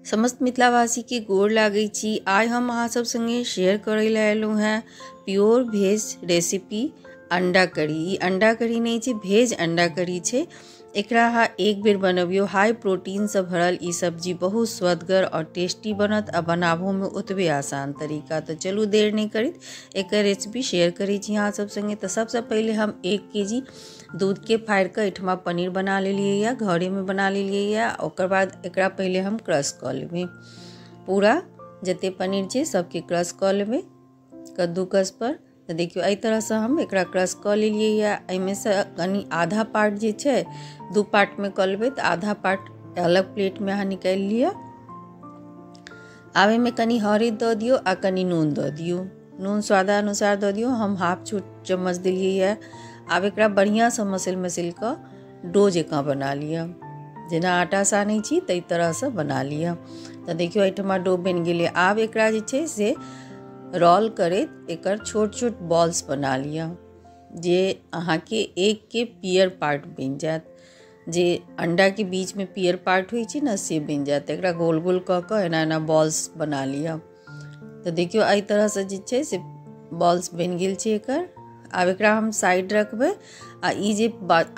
समस्त मिथिलावासी के गोर लागै छी। आइ हम अहाँ सब संगे शेयर करै लए अयलहुँ हेँ प्योर भेज रेसिपी अंडा करी। ई अंडा करी नहि छै, भेज अंडा करी छै। एकरा अहाँ एक बेर बनबियौ, हाई प्रोटीनसँ भरल ई सब्जी बहुत स्वदगर और टेस्टी बनत आ बनाबहोमे ओतबे आसान तरीका। तऽ चलू देर नहि करैत एकर रेसिपी शेयर करै छी अहाँ सब संगे। तऽ सबसँ पहिले हम 1 केजी दूधके फाड़ि कऽ एहिठमा पनीर बना लेलियै यऽ, घरेमे बना लेलियै यऽ। ओकर बाद एकरा पहिले हम क्रश कऽ लेबै, पूरा जते पनीर छै सबके क्रश कऽ लेबै कद्दूकस पर। तऽ देखियौ एहि तरहसँ हम एकरा क्रश कऽ लेलियै यऽ। एहिमेसँ कनि आधा पार्ट जे छै 2 पार्टमे कऽ लेबै, तऽ आधा पार्ट अलग प्लेटमे अहाँ निकालि लिअ। आब एहिमे कनि हरदि दऽ दियौ आ कनि नून दऽ दियौ, नून स्वादानुसार दऽ दियौ। हम 1/2 छोट चम्मच देलियै यऽ। आब एकरा बढ़िआँसँ मसलि मसलि कऽ डो जकाँ बना लिअ, जेना आटा सानै छी ताहि तरहसँ बना लिअ। तऽ देखियौ एहिठमा डो बनि गेलै। आब एकरा जे छै से रोल करैत एकर छोट छोट बॉल्स बना लिअ, जे अहाँके एक के पियर पार्ट बनि जायत, जे अंडाके बीचमे पियर पार्ट होइ छै ने से बनि जायत। एकरा गोल गोल कऽ कऽ एना एना बॉल्स बना लिअ। तऽ देखियौ एहि तरहसँ जे छै से बॉल्स बनि गेल छै एकर। आब एकरा हम साइड रखबै आ ई जे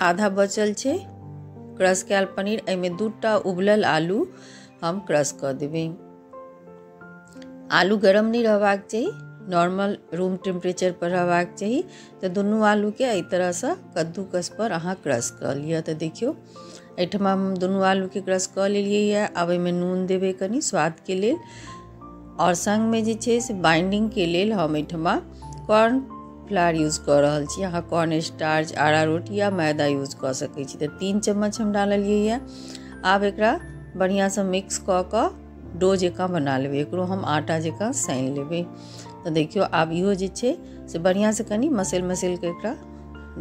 आधा बचल छै क्रश कयल पनीर, एहिमे 2टा उबलल आलू हम क्रश कऽ देबै। आलू गरम नहि रहबाक चाही, नॉर्मल रूम टेम्परेचर पर रहबाक चाही। तऽ दुनू आलूके एहि तरहसँ कद्दूकस पर अहाँ क्रश कऽ लिअ। तऽ देखियौ एहिठमा हम दुनू आलूके क्रश कऽ लेलियै यऽ। आब एहिमे नून देबै कनि स्वादके लेल, आओर सङ्गमे जे छै से बाइंडिंगके लेल हम एहिठमा कॉर्न फ्लावर यूज कऽ रहल छी। अहाँ कॉर्न स्टार्च, अरारोट या मैदा यूज कऽ सकै छी। तऽ 3 चम्मच हम डाललियै यऽ। आब एकरा बढ़िआँसँ मिक्स कऽ कऽ डो जकाँ बना लेबै, एकरो हम आटा जकाँ सानि लेबै। तऽ देखियौ आब इहो जे छै से बढ़िआँसँ कनि मसलि मसलि कऽ एकरा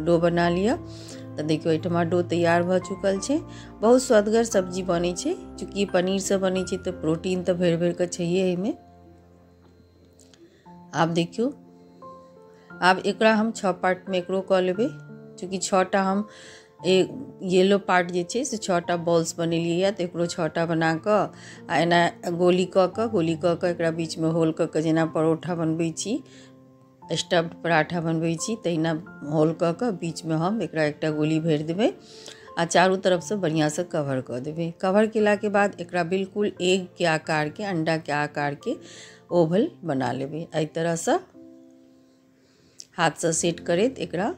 डो बना लिअ। तऽ देखियौ एहिठमा डो तैयार भऽ चुकल छै। बहुत स्वदगर सब्जी बनै छै, चूँकि पनीरसँ बनै छै तऽ प्रोटीन तऽ भरि भरि कऽ छैहे एहिमे। आब देखियौ आब एकरा हम 6 पार्टमे एकरो कऽ लेबै, चूँकि 6टा हम येलो पार्ट जे छै से 6टा बॉल्स बनेलियै यऽ। तऽ एकरो 6टा बना कऽ आ एना गोली कऽ कऽ गोली कऽ कऽ एकरा बीचमे होल कऽ कऽ जेना परोठा बनबै छी, स्टफ्ड पराठा बनबै छी, तहिना होल कऽ कऽ बीचमे हम एकरा एकटा गोली भरि देबै आ चारू तरफसँ बढ़िआँसँ कवर कऽ देबै। कवर केलाके बाद एकरा बिल्कुल एग के आकारके, अंडाके आकारके ओवल बना लेबै। एहि तरहसँ हाथसँ सेट करैत एकरा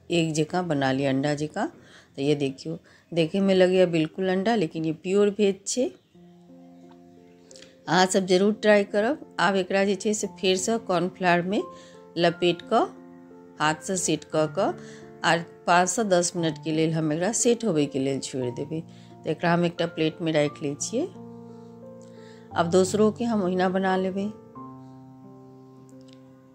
एग जकाँ बना लिअ, अंडा जकाँ। तऽ ये देखियौ देखैमे लगैए बिल्कुल अंडा, लेकिन ये प्योर भेज छै। अहाँ सब जरूर ट्राई करब। आब एकरा जे छै से फेरसँ कॉर्नफ्लावरमे लपेट कऽ हाथसँ सेट कऽ कऽ आर 5 से 10 मिनटके लेल हम एकरा सेट होबैके लेल छोड़ि देबै। तऽ एकरा हम एकटा प्लेटमे राखि लै छियै। आब दोसरोके हम ओहिना बना लेबै।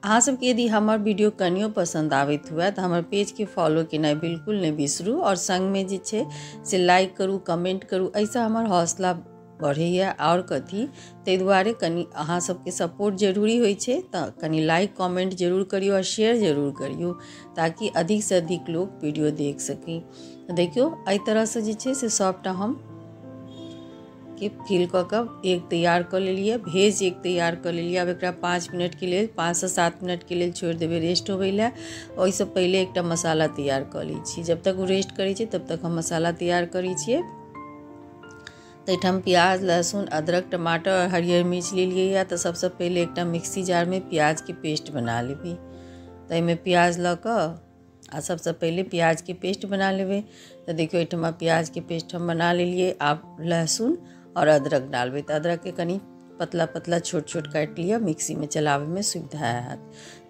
अहाँ सबके यदि हमर वीडियो कनियो पसन्द आबैत हुए तऽ हमर पेजके फॉलो केनाइ बिल्कुल नहि बिसरू, आओर सङ्गमे जे छै से लाइक करू, कमेंट करू, एहिसँ हमर हौसला बढ़ैए। आओर कथी, ताहि दुआरे कनि अहाँ सबके सपोर्ट जरूरी होइ छै, तऽ कनि लाइक कमेंट जरूर करियौ आओर शेयर जरूर करियौ, ताकि अधिकसँ अधिक लोक वीडियो देख सकी। देखियौ एहि तरहसँ जे छै से सभटा हम के फिल कऽ कऽ एक तैयार कऽ लेलियै, भेज एक तैयार कऽ लेलियै। आब एकरा 5 मिनटके लेल, 5 से 7 मिनटके लेल छोड़ि देबै रेस्ट होबै लए। ओहिसँ पहिले एकटा मसाला तैयार कऽ लै छी। जब तक ओ रेस्ट करै छै तब तक हम मसाला तैयार करै छियै। तऽ एहिठाम प्याज, लहसुन, अदरक, टमाटर आओर हरियर मिर्च लेलियै यऽ। तऽ सबसँ पहिले एकटा मिक्सी जारमे प्याजके पेस्ट बना लेबै। तऽ एहिमे प्याज लऽ कऽ आ सबसँ पहिले प्याजके पेस्ट बना लेबै। तऽ देखियौ एहिठमा प्याजके पेस्ट हम बना लेलियै। आब लहसुन और अदरक डालबै। तऽ अदरकके कनि पतला पतला छोट छोट काटि लिअ, मिक्सीमे चलाबैमे सुविधा हैत।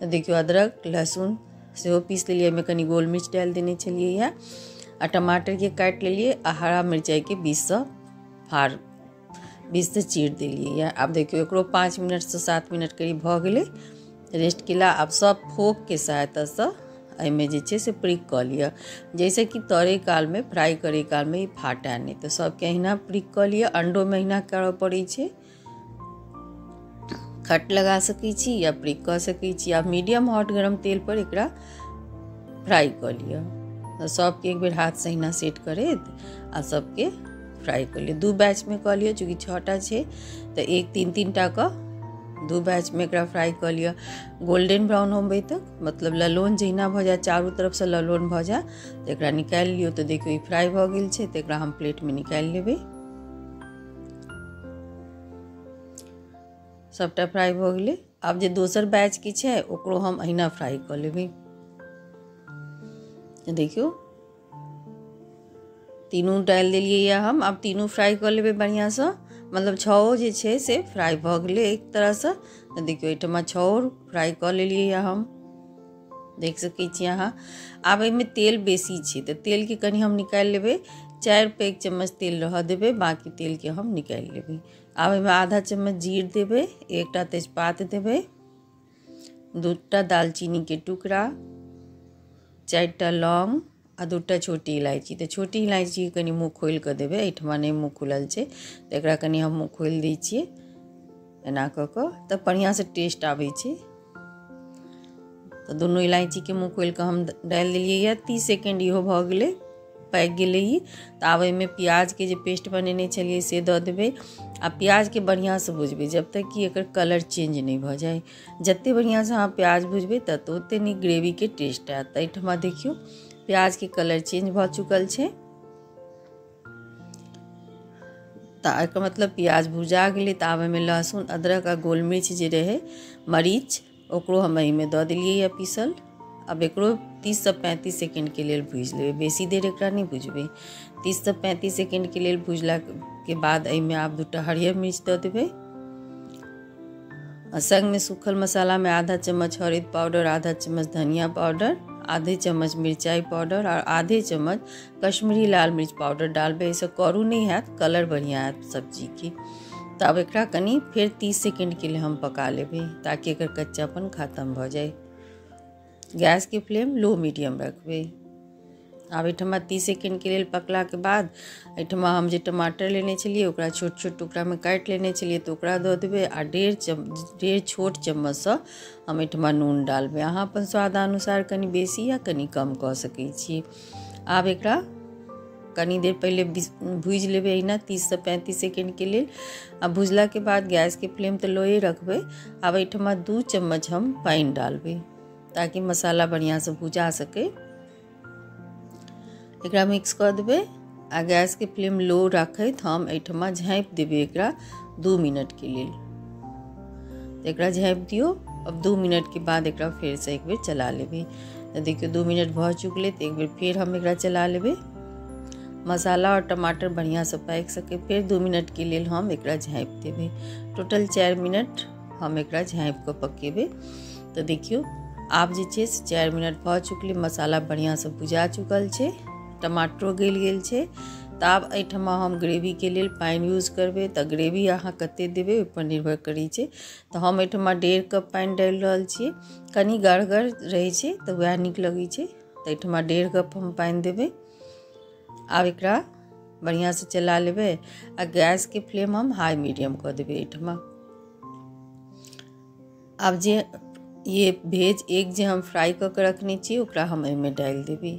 तऽ देखियौ अदरक लहसुन सेहो पीस लेलियै, एहिमे कनि गोल मिर्च डालि देने छलियै यऽ। आ टमाटरके काटि लेलियै आ हरा मिरचाइके बीचसँ फाड़ बीचसँ चीर देलियै यऽ। आब देखियौ एकरो 5 मिनटसँ 7 मिनट करीब भऽ गेलै रेस्ट केला। आब सब फोकके सहायतासँ एहिमे जे छै से प्रिक कऽ लिअ, जाहिसँ कि तरै कालमे, फ्राइ करै कालमे ई फाटए नहि। तऽ सबके अहिना प्रिक कऽ लिअ। अंडोमे अहिना करऽ पड़ै छै, खट लगा सकै छी या प्रिक कऽ सकै छी। आब मीडियम हॉट गरम तेल पर एकरा फ्राइ कऽ लिअ। तऽ सबके एक बेर हाथसँ अहिना सेट करैत आ सबके फ्राइ कऽ लियौ। 2 बैचमे कऽ लियौ, चूँकि 6टा छै तऽ एक 3-3 टा कऽ 2 बैचमे एकरा फ्राइ कऽ लिअ। गोल्डन ब्राउन होबै तक, मतलब ललोन जहिना भऽ जाय, चारू तरफसँ ललोन भऽ जाय तऽ एकरा निकालि लियौ। तऽ देखियौ ई फ्राइ भऽ गेल छै, तऽ एकरा हम प्लेटमे निकालि लेबै। सबटा फ्राइ भऽ गेलै। आब जे दोसर बैचके छै ओकरो हम अहिना फ्राइ कऽ लेबै। देखियौ तीनू डालि देलियै यऽ हम। आब तीनू फ्राइ कऽ लेबै बढ़िआँसँ, मतलब 6 जे छै से फ्राइ भऽ गेलै एक तरहसँ। तऽ देखियौ एहिठमा 6 फ्राइ कऽ लेलियै यऽ हम, देख सकै छी अहाँ। आब एहिमे तेल बेसी छै तऽ तेलके कनि हम निकालि लेबै। 4 पैघ चम्मच तेल रहऽ देबै, बाँकी तेलके हम निकालि लेबै। आब एहिमे आधा चम्मच जीर देबै, 1टा तेजपात देबै, 2टा दालचीनीके टुकड़ा, 4टा लौंग आ 2टा छोटी इलायची। तऽ छोटी इलायची कनि मुँह खोलि कऽ देबै, एहिठमा नहि मुँह खुलल छै तऽ एकरा कनि हम मुँह खोलि दै छियै एना कऽ कऽ, तऽ बढ़िआँसँ टेस्ट आबै छै। तऽ दुनू इलायचीके मुँह खोलि कऽ हम डालि देलियै यऽ। 30 सेकेंड इहो भऽ गेलै, पाकि गेलै ई। तऽ आब एहिमे प्याजके जे पेस्ट बनेने छलियै से दऽ देबै। आ प्याजके बढ़िआँसँ भुजबै जब तक कि एकर कलर चेंज नहि भऽ जाय। जतेक बढ़िआँसँ अहाँ प्याज भुजबै तत ओतेक नीक ग्रेवीके टेस्ट आयत। तऽ एहिठमा देखियौ प्याजके कलर चेंज भऽ चुकल छै, तऽ एकर मतलब प्याज भुजा गेलै। तऽ आब एहिमे लहसुन, अदरक आ गोलमिर्च जे रहै, मरीच, ओकरो हम एहिमे दऽ देलियै यऽ पीसल। आब एकरो 30 से 35 सेकेंडके लेल भूजि लेबै, बेसी देर एकरा नहि भुजबै। 30 से 35 सेकेंडके लेल भुजलाके बाद एहिमे आब 2टा हरियर मिर्च दऽ देबै। आ संगमे सूखल मसालामे आधा चम्मच हरदि पाउडर, आधा चम्मच धनिया पाउडर, आधे चम्मच मिरचाइ पाउडर और आधे चम्मच कश्मीरी लाल मिर्च पाउडर डालबै। एहिसँ करू नहि हैत, कलर बढ़िआँ आयत सब्जीके। तऽ आब एकरा कनि फेर 30 सेकेंडके लिए हम पका लेबै ताकि एकर कच्चापन खत्म भऽ जाय। गैसके फ्लेम लो मीडियम रखबै। आब एहिठमा 30 सेकेंडके लेल पकलाके बाद एहिठमा हम जे टमाटर लेने छलियै ओकरा छोट छोट टुकड़ामे काटि लेने छलियै तऽ ओकरा दऽ देबै। आ 1.5 छोट चम्मचसँ हम एहिठमा नून डालबै। अहाँ अपन स्वादानुसार कनि बेसी या कनि कम कऽ सकै छी। आब एकरा कनि देर पहिले भूजि लेबै एहिना 30 से 35 सेकेंडके लेल। आ भुजलाके बाद गैसके फ्लेम तऽ लोए रखबै। आब एहिठमा 2 चम्मच हम पानि डालबै ताकि मसाला बढ़िआँसँ भुजा सकै। एकरा मिक्स कऽ देबै आ गैसके फ्लेम लो राखैत हम एहिठमा झाँपि देबै एकरा 2 मिनटके लेल। तऽ एकरा झाँपि दियौ। अब 2 मिनटके बाद एकरा फेरसँ एक बेर चला लेबै। तऽ देखियौ 2 मिनट भऽ चुकलै, तऽ एक बेर फेर हम एकरा चला लेबै। मसाला और टमाटर बढ़िआँसँ पाकि सकै। फेर 2 मिनटके लेल हम एकरा झाँपि देबै। टोटल 4 मिनट हम एकरा झाँपि कऽ पकेबै। तऽ देखियौ आब जे छै से 4 मिनट भऽ चुकलै, मसाला बढ़िआँसँ भुजा चुकल छै, टमाटरो गलि गेल छै। तऽ आब एहिठमा हम ग्रेवीके लेल पानि यूज करबै। तऽ ग्रेवी अहाँ कतेक देबै ओहिपर निर्भर करै छै। तऽ हम एहिठमा 1.5 कप पानि डालि रहल छियै। कनि गढ़गर रहै छै तऽ वएह नीक लगै छै। तऽ एहिठमा 1.5 कप हम पानि देबै। आब एकरा बढ़िआँसँ चला लेबै आ गैसके फ्लेम हम हाई मीडियम कऽ देबै एहिठमा। आब जे ये भेज एग जे हम फ्राइ कऽ के रखने छी ओकरा हम एहिमे डालि देबै।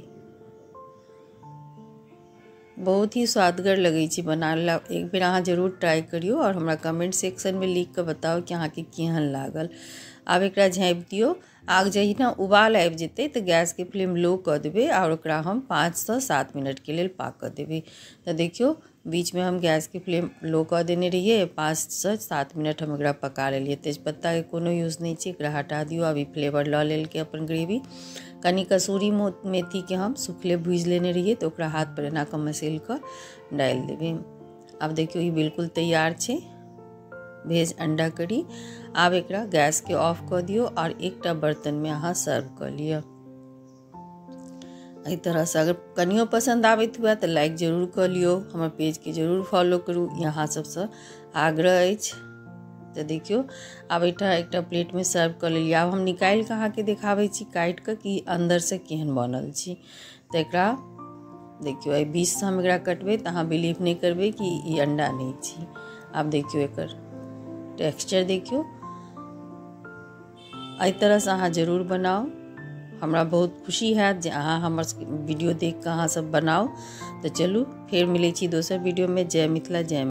बहुत ही स्वादगर लगै छै बनाला। एक बेर अहाँ जरूर ट्राइ करियौ और हमरा कमेंट सेक्शनमे लिख कऽ बताउ कि अहाँके केहन लागल। आब एकरा झाँपि दियौ। आग जहिना उबाल आबि जेतै तऽ गैसके फ्लेम लो कऽ देबै और ओकरा हम 5 से 7 मिनटके लेल पाकऽ देबै। तऽ देखियौ बीचमे हम गैसके फ्लेम लो कऽ देने रहियै, 5 से 7 मिनट हम एकरा पका लेलियै। तेजपत्ताके कोनो यूज नहि छै, एकरा हटा दियौ। आब ई फ्लेवर लऽ लेलकै अपन ग्रेवी। कनि कसूरी मेथीके हम सुखले भूजि लेने रहियै तऽ ओकरा हाथ पर एना कऽ मसैल कऽ डालि देबै। आब देखियौ ई बिल्कुल तैयार छै भेज अंडा करी। आब एकरा गैसके ऑफ कऽ दियौ और एकटा बर्तनमे अहाँ सर्व कऽ लिअ। एहि तरहसँ अगर कनियो पसन्द आबैत हुए तऽ लाइक जरूर कऽ लियौ, हमर पेजके जरूर फॉलो करू, ई अहाँ सबसँ आग्रह अछि। तऽ देखियौ आब एहिठाम एकटा प्लेटमे सर्व कऽ लेलियै। आब हम निकालि कऽ अहाँके देखाबै छी काटि कऽ कि अन्दरसँ केहन बनल छी। तऽ एकरा देखियौ एहि बीचसँ हम एकरा कटबै तऽ अहाँ बिलीव नहि करबै कि ई अंडा नहि छी। आब देखियौ एकर टेक्सचर देखियौ। एहि तरहसँ अहाँ जरूर बनाउ। हमरा बहुत खुशी हैत जे अहाँ हमर वीडियो देख कऽ अहाँ सब बनाउ। तऽ चलू फेर मिलै छी दोसर वीडियोमे। जय मिथिला, जय।